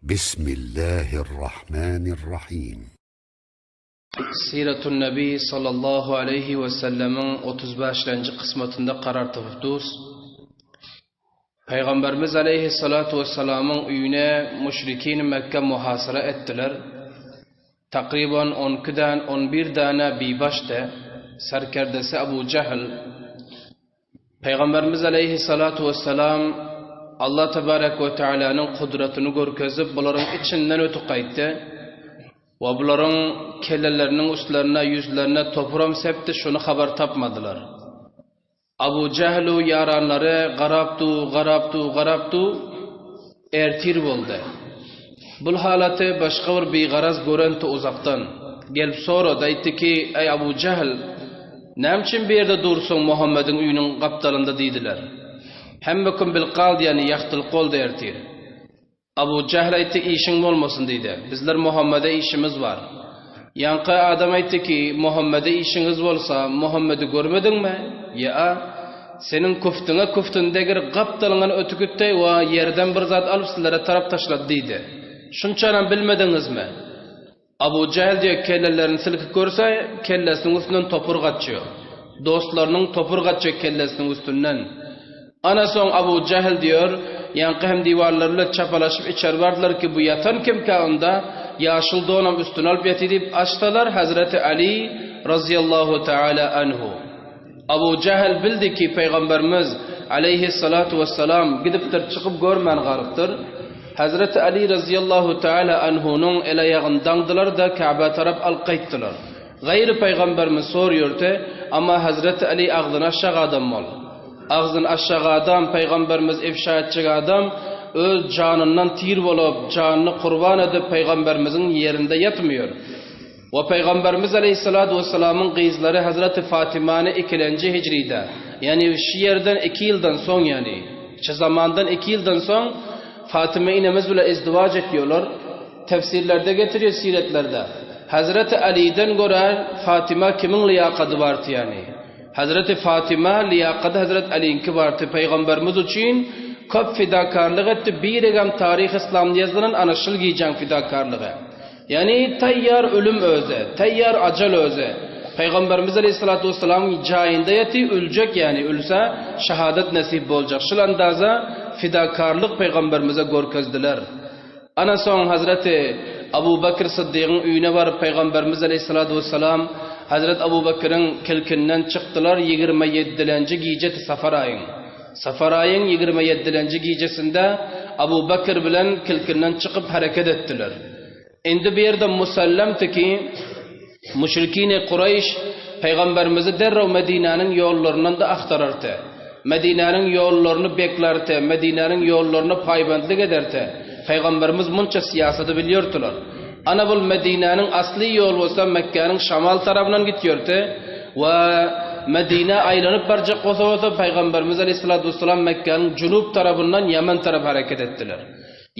Bismillahirrahmanirrahim. Siratun Nebi sallallahu aleýhi we sellemiň 35-lenji kysmatynda karar tapyp dus. Pygamberimiz aleýhissalatu wessalamyň öýüne müşrikin Mekge muhasara etdiler. Takryban on iki dän, on bir däne bibaşdy. Serkerdesi Abu Jahl. Pygamberimiz aleýhissalatu wessalam Allah tebarek we tealanyň kudratyny görkezip bularyň içinden ötüp gaýtdy. We bularyň kelleleriniň üstlerine, ýüzlerine topuram sepdi, şuny habar tapmadylar. Abu Jählu ýaranlary garap du, garap du, garap du, ertir boldy. Bul halaty başga bir bigaraz görenti uzakdan. Gelip sorady, aýtdy ki, Eý Abu Jähl, näme üçin bu ýerde dursuň Muhammediň öýüniň gapdalynda diýdiler. Hemme kim bilip galdy, ýagny ýagtylyk boldy ertir. Abu Jähl aýtdy, Işiň bolmasyn diýdi. Bizler Muhammede işimiz bar. Ýaňky adam aýtdy ki, Muhammede işiňiz bolsa, Muhammedi görmediňmi? Ýa-a. Seniň küftüňe küftüni degir, gapdalyňdan ötüp gitdi we ýerden bir zat alyp sizlere tarap taşlady diýdi. Şunçanam bilmediňizmi? Abu Jähl diýýär, kellelerini silkip görse, kellesiniň üstünden topur gaçýar. Dostlarynyň topur gaçýar kellesiniň üstünden. Ana soň Abu Jähl diýýär, ýaňky hem diwarlar bilen çapalaşyp içeri bardylar ki, bu ýatan kimkä onda, ýaşyl donam üstüne alyp ýatyr diýip açsalar, Hezreti Ali razyýallahu taala anhu. Abu Jähl bildi ki, Pygamberimiz aleýhissalatu wessalam gidipdir, çykyp görmän galypdyr. Hezreti Ali razyýallahu taala anhunyň el-aýagyny daňdylar-da, Käbä tarap alyp gaýtdylar. Gaýry Pygamberimiz sorýurdy, amma Hezreti Ali agzyny aşak adam bol. Agzyny aşak adam, Pygamberimiz ifşa etjek adam, öz janyndan tir bolup, janyny kurban edip Pygamberimiziň ýerinde ýatmýar. We Pygamberimiz aleýhissalatu wessalamyň gyzlary Hazreti Fatimany ikilenji hijride, ýagny şu ýerden iki ýyldan soň, ýagny şu zamandan iki ýyldan soň Fatyma inemiz bilen izdiwaç etýärler. Tefsirlerde getirýär siretlerde. Hazreti Aliden görä Fatyma kimiň lyýakady bardy ýagny? Hazreti Fatyma lyýakady Hazreti Aliňki bardy. Pygamberimiz üçin köp fidakarlyk etdi. Birigem taryh yslamda ýazylan ana şul gijäň fidakarlygy. Ýagny taýýar ölüm özi, taýýar ajal özi. Pygamberimiz aleýhissalatu wessalamyň jaýynda ýaty öljek ýagny ölse şahadat nesip boljak. Şul andaza fidakarlyk pygamberimize görkezdiler. Ana soň Hazreti Abu Bekr Syddygyň öýüne baryp pygamberimiz aleýhissalatu wessalam Hazret Abu Bekriň kilkinden çykdylar 27-lenji gijeti safar aýyň. Safar aýyň 27-lenji gijesinde Abu Bekr bilen kilkinden çykyp hereket etdiler. Indi bu ýerde musallamdy ki, müşrikini Kureýş Pygamberimizi derrew Medinäniň ýollaryndan-da agtarardy. Medinäniň ýollaryny beklardy, Medinäniň ýollaryna paýbentlik ederdi. Pygamberimiz munça syýasaty bilýärdiler. Ana bul Medinäniň asly ýol bolsa Mekgäniň şamal tarabyndan gitýärdi we Medinä aýlanyp barjak bolsa bolsa Pygamberimiz aleýhissalatu wessalam Mekgäniň junup tarabyndan Ýemen tarap hereket etdiler.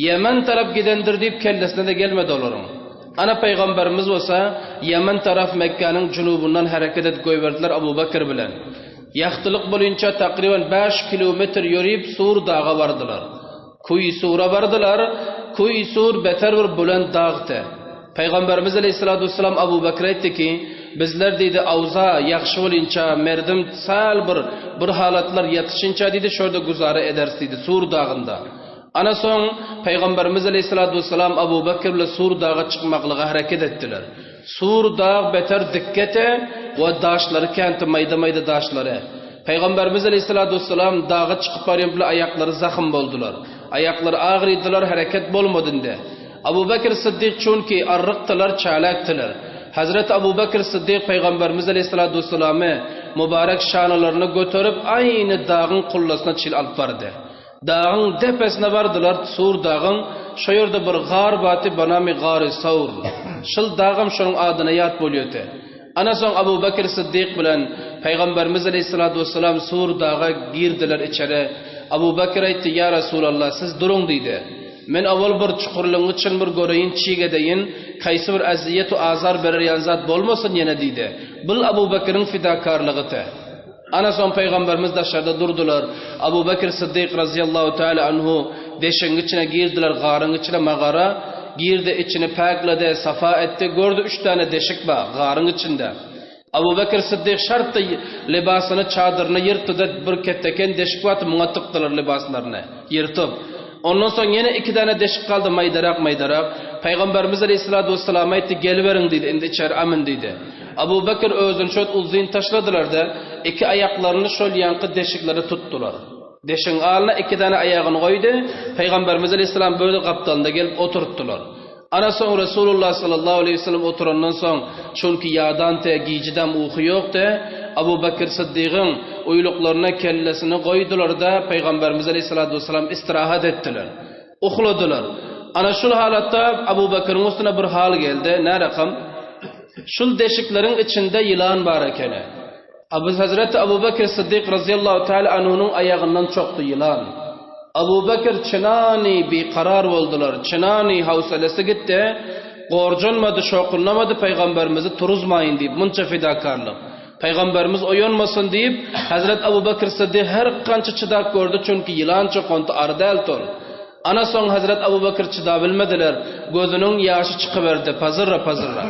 Ýemen tarap gidendir diýip kellesine-de gelmedi olaryň. Ana Pygamberimiz bolsa Ýemen tarap Mekgäniň junubyndan hereket edip goýberdiler Abu Bekr bilen. Ýagtylyk bolynça takryban bäş kilometr ýörip Sur daga bardylar. Kuý Sura bardylar. Kuý Sur beter bir bülent dagdy. Pygamberimiz aleýhissalatu wessalam Abu Bekre aýtdy ki, Bizler diýdi, awza ýagşy bolynça, merdim sal bir bir halatlar ýatyşynça diýdi, şorda güzara ederis diýdi, Sur dagynda. Ana soň Pygamberimiz aleýhissalatu wessalam Abu Bekr bilen Sur daga çykmaklyga hereket etdiler. Sur dag beter dikgete we daşlary känti maýda-maýda daşlary. Pygamberimiz aleýhissalatu wessalam daga çykyp barýan bile aýaklary zahym boldular. Aýaklary agrydylar, hereket bolmady indi. Abu Bekr Syddyk çünki arrykdylar, çälekdiler. Hazreti Abu Bekr Syddyk Pygamberimiz aleýhissalatu wessalamy mübarek şanalaryna göterip aýny dagyň kullasyna çil alyp bardy. Dagyň depesine bardylar, Sur dagyň, şo ýerde bir gar baty banamy Gary Sawr. Şul dagam şonuň adyna ýat bolýoty. Ana soň Abu Bekr Syddyk bilen Pygamberimiz aleýhissalatu wessalam Sur daga girdiler içeri. Abu Bekr aýtdy, Ýa Resulallah, siz duruň diýdi. Men owal bir çukurlygyň içini bir göreýin, çig edeýin, kaýsy bir ezýet we azar berer ýaly zat bolmasyn ýene diýdi. Bul Abu Bekriň fidakarlygyty. Ana soň Pygamberimiz daşarda durdular. Abu Bekr Syddyk razyýallahu taala anhu. deşigiň içine girdiler, garyň içine, magara, girdi, içini päkledi, safa etdi, gördi üç däne deşik bar, garyň içinde. Abu Bekr Syddyk şartda lybasyny, çadyryny ýyrtdy-da, bir ketdeken deşik bardy, muňa tykdylar lybaslaryny, ýyrtyp. Ondan soň ýene iki däne deşik galdy, maýdarak-maýdarak. Pygamberimiz aleýhissalatu wessalam aýtdy, Geliberiň diýdi, indi içeri amin diýdi. Abu Bekr özüni şöt uzyn taşladylar-da, iki aýaklaryny şol ýaňky deşiklere tutdular. Deşigiň alyna iki däne aýagyny goýdy, Pygamberimiz aleýhissalam böyle gapdalynda gelip oturtdylar. Ana soň Resulullah sallallahu aleýhi we sellem oturandan soň, çünki ýadan te, gijidem uky ýokdy, Abu Bekr Syddygyň uýluklaryna kellesini goýdular-da, Pygamberimiz aleýhissalatu wessalam istirahat etdiler. Ukladylar. Ana şul halatda Abu Bekriň üstüne bir hal geldi, nä rakam? Şul deşikleriň içinde ýylan bar ekeni. Abu Hazreti Abu Bekr Syddyk razyýallahu teala anhunyň aýagyndan çokdy ýylan. Abu Bekr çynany bikarar boldular, çynany hawsalesi gitdi, gorjanmady, şokunlamady pygamberimizi turuzmaýyn diýip munça fidakarlyk. Pygamberimiz oýanmasyn diýip, Hazret Abu Bekr Syddyk her gança çydap gördi, çünki ýylan çokanty ary däl tol. Ana soň Hazret Abu Bekr çydabilmediler, gözüniň ýaşy çykyberdi, pazyrra-pazyrra.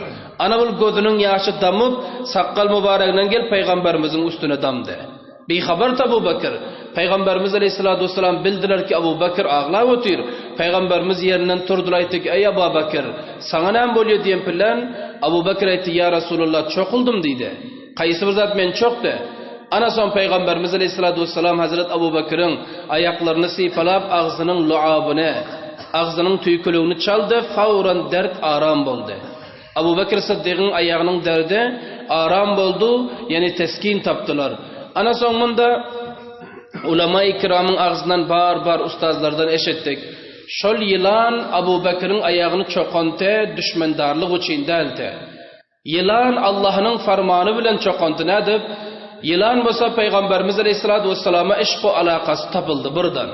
Ana bul gözüniň ýaşy damyp, sakgal mübäreginden gelip Pygamberimiziň üstüne damdy. Bihabardy Abu Bekr. Pygamberimiz aleýhissalatu wessalam bildiler ki, Abu Bekr aglap otyr. Pygamberimiz ýerinden turdylar aýtdy ki, Eý Abu Bekr, saňa näme bolýar diýen bilen, Abu Bekr aýtdy, Ýa Resulallah, çokuldym diýdi. Kaýsy bir zat meni çokdy. Ana soň Pygamberimiz aleýhissalatu wessalam Hazret Abu Bekriň aýaklaryny sypalap agzynyň luabyny, agzynyň tüýküligini çaldy, fawran dert aram boldy. Abu Bekr Syddygyň aýagynyň derdi aram boldy, ýagny teskin tapdylar. Ana soň munda ulama-i kiramyň agzyndan bar-bar ustazlardan eşitdik. Şol ýylan Abu Bekriň aýagyny çokanty düşmendarlyk üçin däldi. Ýylan Allahnyň farmany bilen çokandy nädip? Ýylan bolsa Pygamberimiz aleýhissalatu wessalama yşk-u alakasy tapyldy birden.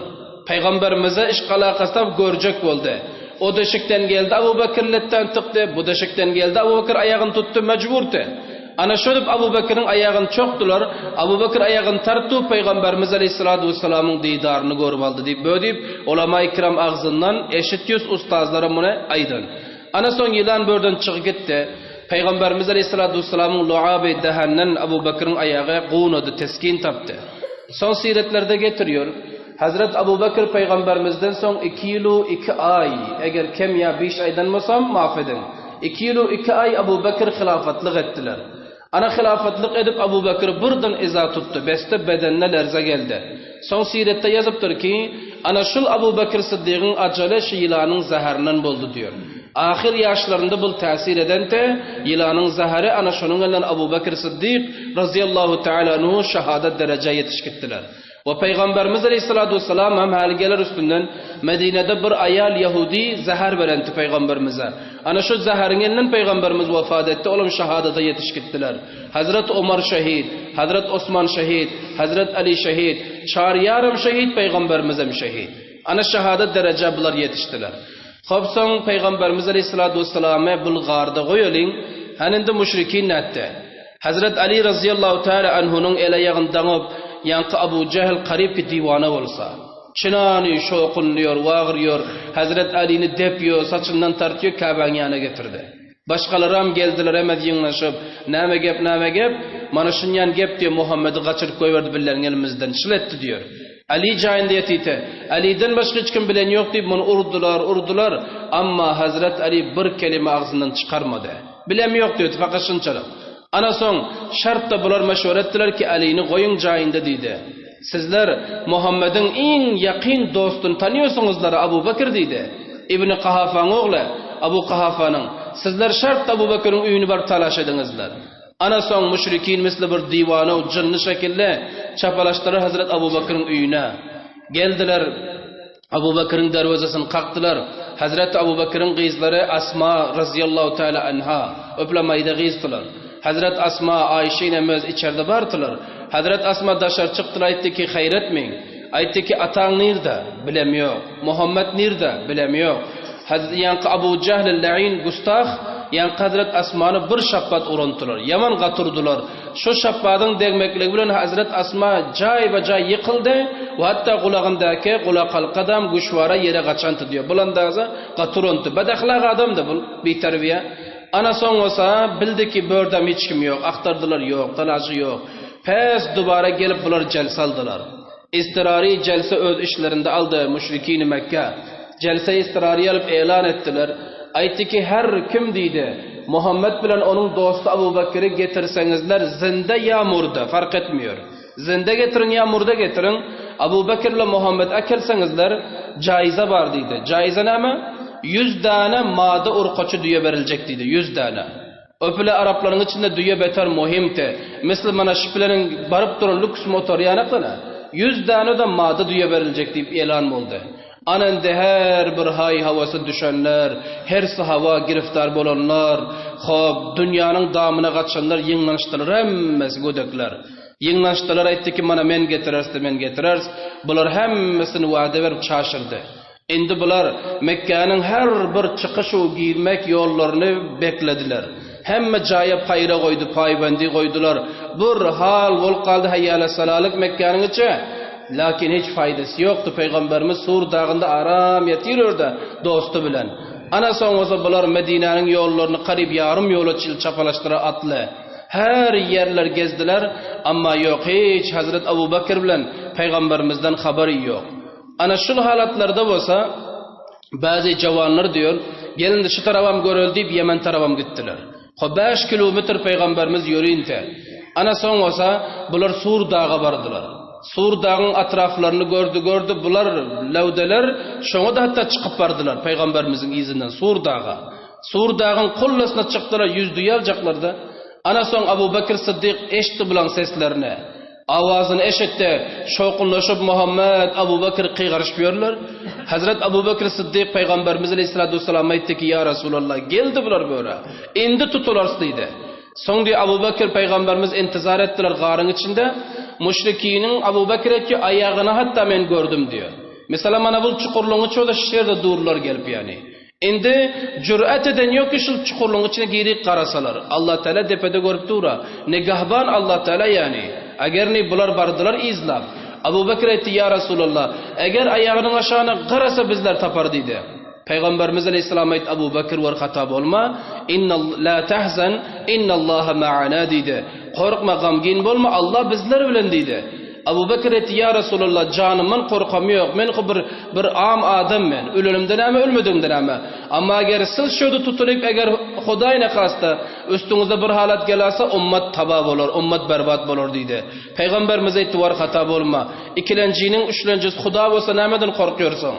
Pygamberimize yşk alakasy tapyp görjek boldy. O deşikden geldi Abu Bekir letden tykdy, bu deşikden geldi Abu Bekir aýagyny tutdy mejburdy. Ana şödüp Abu Bekiriň aýagyny çokdular, Abu Bekir aýagyny tartdy Pygamberimiz aleýhissalatu wessalamyň didaryny görüp aldy diýip bödip ulama-i kiram agzyndan eşitýus ustazlara muny aýdan. Ana soň ýylan börden çygy gitdi. Pygamberimiz aleýhissalatu wessalamyň luaby dähenden Abu Bekriň aýagy gunady, teskin tapdy. Soň siretlerde getirýär, Hazret Abu Bekr pygamberimizden soň iki ýyl-u iki aý, eger kem ýa biş aýdan bolsam, maaf ediň, iki ýyl-u iki aý Abu Bekr hylafatlyk etdiler. Ana hylafatlyk edip Abu Bekri birden yza tutdy, beste bedenine lerze geldi. Soň siretde ýazypdyr ki, ana şul Abu Bekr Syddygyň ajaly şu ýylanyň zäherinden boldy diýür. Ahyr ýaşlarynda bul täsir edente ýylanyň zäheri ana şonuň elinden Abu Bekr Syddyk razyýallahu teala anhu şahadat derejä ýetiş gitdiler. We Pygamberimiz aleýhissalatu wessalam hem häli geler üstünden Medinede bir aýal ýahudi zäher berenti Pygamberimize. Ana şu zäheriň elinden Pygamberimiz wefat etdi, olam şahadata ýetiş gitdiler. Hazret Omar şehit, Hazret Osman şehit, Hazret Ali şehit, çar ýarym şehit Pygamberimizem şehit. Ana şahadat derejä bular ýetişdiler. Hop soň Pygamberimiz aleýhissalatu wessalamy bul garda goýalyň, hany indi müşrikin nätdi? Hazret Ali razyýallahu teala anhunyň el-aýagyny daňyp, ýaňky Abu Jähl garyp ki diwana bolsa. Çynany şokunlyýor, wagyrýor, Hazret Alini depýo, saçyndan tartýo, Käbäň ýanyna getirdi. Başgalaram geldiler emez ýygnaşyp, Näme gep, näme gep? Mana şunýan gep diýo, Muhammedi gaçyryp goýberdi billeriň elimizden, şyl etdi diýor. Ali jaýynda ýetite. Aliden başga hiç kim bilen ýok diýip muny urdular, urdular. Amma Hazret Ali bir kelime agzyndan çykarmady. Bilem ýok diýdi, fakat şunçalyk. Ana soň, şartda bular meşwere etdiler ki, Alini goýuň jaýynda diýdi. Sizler Muhammediň iň ýakyn dostuny tanýorsyňyzlar-a Abu Bekr diýdi. Ibni Kahafaň ogly, Abu Kahafanyň. Sizler şartda Abu Bekriň öýüni baryp talaş ediňizler. Ana soň müşrikin misli bir diwana jynny şekilde çapalaşdylar Hazret Abu Bekriň öýüne. Geldiler. Abu Bekriň derwezesini kakdylar. Hazreti Abu Bekriň gyzlary Asma razyýallahu teala anha, öple maýda gyzdylar. Hazret Asma, Aýşe inemiz içerde bardylar. Hazret Asma daşary çykdylar aýtdy ki, haýr etmeň. Aýtdy ki, ataň nirde? Bilem ýok. Muhammet nirde? Bilem ýok. Haz ýaňky Abu Jahl la'in gustah ýaňky Hazret Asmany bir şapbat urandylar. Ýaman gaty urdular. Şu şapbadyň degmekligi bilen Hazret Asma jaýba-jaý ýykyldy we hatda gulagyndaky gulakhalkadam güşwara ýere gaçanty diýýär. Bul andaza gaty uranty. Bedahlak adamdy bul, biterbiýe. Ana soň bolsa bildi ki bördem hiç kim ýok, agtardylar ýok, talaşy ýok. Pes dubara gelip bular jelse aldylar. Istirary jelse öz işlerinde aldy müşrikini Mekge. Jelse istirary alyp elan etdiler. Aýtdy ki her kim diýdi, Muhammet bilen onuň dosty Abu Bekiri getirseňizler zinde ýa murda fark etmiýor. Zinde getiriň ýa murda getiriň, Abu Bekir bilen Muhammet äkelseňizler jaýza bar diýdi. Jaýza näme? Ýüz däne mady urkaçy düýe beriljek diýdi, ýüz däne. Öpüle araplaryň içinde düýe beter muhimdi. Misli mana şipileriň baryp duran lüks motory ýanakdana. Ýüz däne-de mady düýe beriljek diýip elan boldy. Ana indi her bir haý-hawasa düşenler, hersi hawa giriftar bolanlar, hop, dünýäniň damyna gaçanlar ýygnanyşdylar hemmesi gödekler. Ýygnanyşdylar aýtdy ki mana men getireris-de men getireris. Bular hemmesini wada berip çaşyrdy. Indi bular Mekgäniň her bir çykyş u girmek ýollaryny beklediler. Hemme jaýa paýra goýdy, paýbendi goýdular. Bir hal bolup galdy haýýalasalalyk Mekgäniň içi. Lakin hiç faýdasy ýokdy, Pygamberimiz Sur dagynda aram ýatyrýordy dosty bilen. Ana soň bolsa bular Medinäniň ýollaryny garyp ýarym ýola çil çapalaşdyra atly. Her ýerler gezdiler, amma ýok hiç Hazret Abu Bekr bilen Pygamberimizden habary ýok. Ana şul halatlarda bolsa bäzi jawanlar diýer, Gelindi şu tarabam göreli diýip Ýemen tarabam gitdiler. Ho bäş kilometr pygamberimiz ýörinte. Ana soň bolsa bular Sur daga bardylar. Sur dagyň atraflaryny gördi gördi bular läwdeler şoňa-da hatda çykyp bardylar pygamberimiziň yzyndan Sur daga. Sur dagyň kullasyna çykdylar ýüzdi ýaljaklarda. Ana soň Abu Bekr Syddyk eşitdi bulaň seslerini. Awazyny eşitdi, şowhunlaşyp Muhammet, Abu Bekr gygyryşyp ýörler. Hazret Abu Bekr Syddyk Pygamberimiz aleýhissalatu wessalama aýtdy ki, Ýa Resulallah, geldi bular böre. Indi tutularys diýdi. Soň diýdi Abu Bekr Pygamberimiz intizar etdiler garyň içinde. Müşrikiniň Abu Bekr aýtdy, aýagyny hatda men gördüm diýdi. Meselem mana bul çukurlygyň içi bolsa şu ýerde durlar gelip ýani. Indi jür'et eden ýok ki şul çukurlygyň içine girip garasalar. Allatagala depede görüp dur-a. Nigahban Allatagala ýany. Agerni bular bardylar yzlap. Abu Bekr aýtdy, Ýa Resulallah, eger aýagynyň aşagyna garasa bizler tapar diýdi. Pygamberimiz aleýhissalam aýtdy, Abu Bekr wer hata bolma, inna la tahzan, innallaha ma'ana diýdi. Gorkma, gamgyn bolma, Allah bizler bilen diýdi. Abu Bekr aýtdy, Ýa Resulallah, janymdan korkam ýok, men bir, bir am adam men, ölenimde näme, ölmedigimde näme? Amma eger siz şöde tutulyp, eger Hudaý nehasta, üstüňize bir halat gelasa, ummat taba bolar, ummat berbat bolar diýdi. Pygamberimiz aýtdy, War hata bolma. Ikilenjiniň üçlenjisi Huda bolsa nämeden korkýarsyň?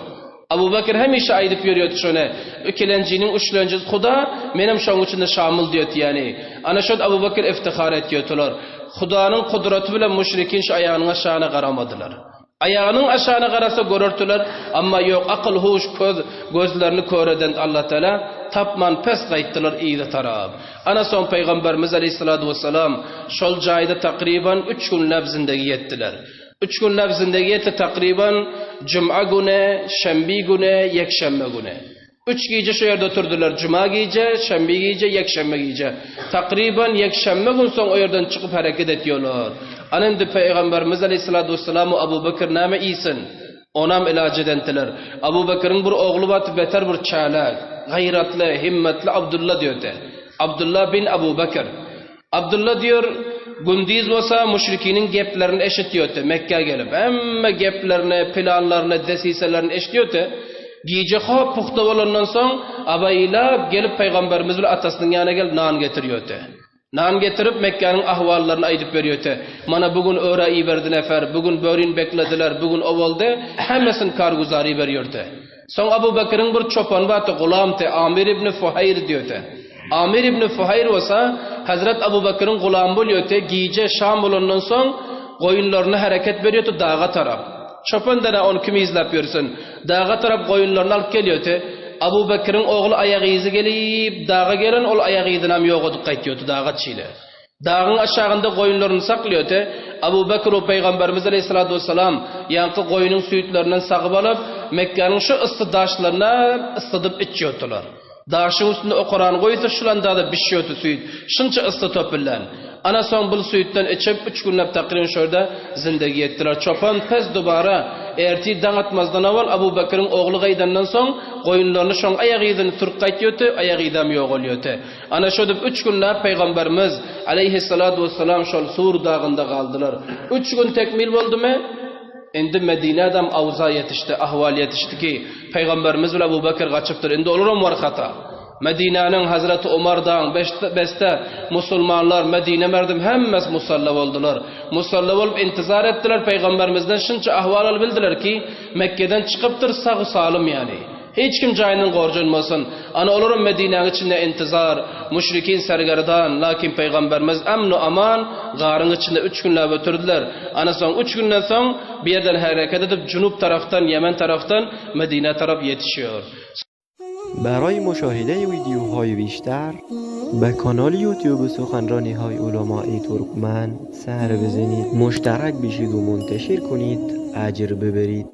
Abu Bekr hemişe aýdyp ýörýärdi şony, Ikilenjiniň üçlenjisi Huda, menem şoň içinde şamyl diýerdi ýani. Ana şol Abu Bekr iftihar etýärdiler. Hudanyň kudraty bilen müşrikin şu aýagynyň aşagyna garamadylar. Aýagynyň aşagyna garasa görerdiler, amma ýok akyl huş köz gözlerini kör eden Allatagala tapman pes gaýtdylar yza tarap. Ana soň Pygamberimiz aleýhissalatu wessalam şol jaýda takryban üç günläp zindegi ýetdiler. Üç günläp zindegi ýetdi takryban juma güni, şenbi güni, ýekşenbe güni. Üç gije şu ýerde oturdylar, juma gije, şenbi gije, ýekşenbe gije. Takryban ýekşenbe gün soň o ýerden çykyp hereket etýärler. Ana indi Pygamberimiz aleýhissalatu wessalam we Abu Bekr näme iýsin? Onam ilaç edentiler. Abu Bekriň bir ogly bardy, beter bir çälek, gaýratly, himmetli Abdulla diýerdi. Abdulla bin Abu Bekr. Abdylla diýer, Gündiz bolsa müşrikiniň geplerini eşitýärdi, Mekgä gelip, hemme geplerini, planlaryny, desiselerini eşitýärdi. Gije hop pugta bolandan soň, abaýlap gelip pygamberimiz bilen atasynyň ýanyna gelip nan getirýärdi. Nan getirip Mekgäniň ahwallaryny aýdyp berýärdi. Mana bu gün öra iberdi nefer, bu gün börin beklediler, bu gün o boldy, hemmesini karguzary berýärdi. Soň Abu Bekiriň bir çopany bardy, gulamdy, Amir ibn Fuhaýr diýerdi. Amir ibn Fuhaýr bolsa, Hezret Abu Bekiriň gulamy bolýardy, gije şam bolandan soň goýunlaryny hereket berýärdi daga tarap. Çopan dana ony kim yzlap ýörsün. Daga tarap goýunlaryny alyp gelýärdi. Abu Bekiriň ogly aýak yzy gelip, daga gelen ol aýak yzynam ýogadyp gaýtýardy daga çile. Dagyň aşagynda goýunlaryny saklaýardy. Abu Bekr we Pygamberimiz aleýhissalatu wessalam ýaňky goýnuň süýtlerinden sagyp alyp, Mekgäniň şu yssy daşlaryna yssydyp içýärdiler. Daşyň üstünde okarany goýsa, şulandada bişýärdi süýt. Şunça yssy top bilen. Ana soň bul süýtden içip, üç günläp takrybyn şo ýerde zindegi etdiler. Çopan pes dubara, ertir daň atmazdan owal Abu Bekiriň ogly gaýdandan soň, goýunlaryny şoň aýak yzyny sürüp gaýtýardy, aýak yzam ýogalýardy. Ana şödüp üç günläp Pygamberimiz, aleýhissalatu wessalam, şol Sur dagynda galdylar. Üç gün tekmil boldumy? Indi Medinädem awza ýetişdi, ahwal ýetişdi ki, Pygamberimiz bilen Abu Bekir gaçypdyr. Indi olaram war hata. Medinäniň Hazreti Omar daň beste musulmanlar Medine merdim hemmesi musalla boldular. Musalla bolup intizar etdiler Pygamberimizden şunça ahwal alyp bildiler ki, Mekgeden çykypdyr sag-u salym ýaly. Hiç kim jaýyndan gorjanmasyn. Ana olaram Medinäň içinde intizar, müşrikin sergerdan, lakin Pygamberimiz emn-u aman garyň içinde üç günläp ötürdiler. Ana soň üç günden soň bir ýerden hereket edip junup tarafdan Ýemen tarafdan Medinä tarap ýetişiyor. برای مشاهده ویدیوهای بیشتر به کانال یوتیوب سخنرانی های علمای ترکمن سر بزنید مشترک بشید و منتشر کنید اجر ببرید.